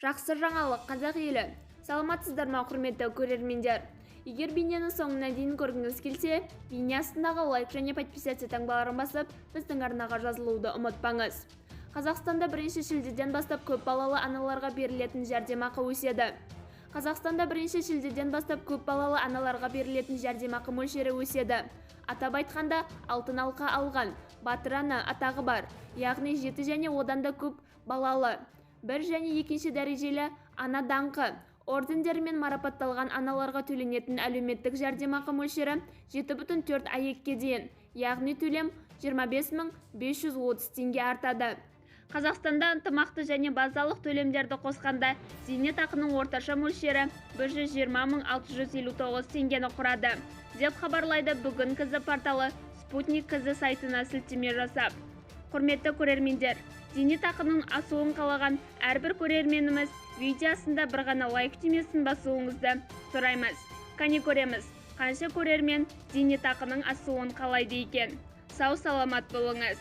Жақсы жаңалық, қазақ елі! Саламатсыздар ма, құрметті көрермендер! Егер бейнені соңына дейін көргіңіз келсе, бейне астындағы лайк және подписаться таңбаларын басып, біздің арнаға жазылуды ұмытпаңыз. Қазақстанда 1 шілдеден бастап көп балалы аналарға берілетін жәрдемақы өседі. Қазақстанда 1 шілдеден бастап көп балалы аналарға берілетін жәрдемақы мөлшері өседі. Атап айтқанда, алтын алқа алған, батыр ана атағы бар, яғни 7 және одан да көп балалы, бір және екінші дәрежелі ана даңқы ордендерімен марапатталған аналарға төленетін әлеуметтік жәрдемақы мөлшері 7,4 АЕК-ке дейін, яғни төлем 25 530 теңге артады. Қазақстанда ынтымақты және базалық төлемдерді қосқанда зейнетақының орташа мөлшері 120 659 теңгені құрады, деп хабарлайды Бүгін КЗ порталы Спутник КЗ сайтына сілтеме жасап. Құрметті көрермендер, зейнетақының асуын қалаған әрбір көрерменіміз видео астында бір ғана лайк түймесін басуыңызды сұраймыз. Кәне, көреміз, қанша көрермен зейнетақының асуын қалайды екен. Сау саламат болыңыз.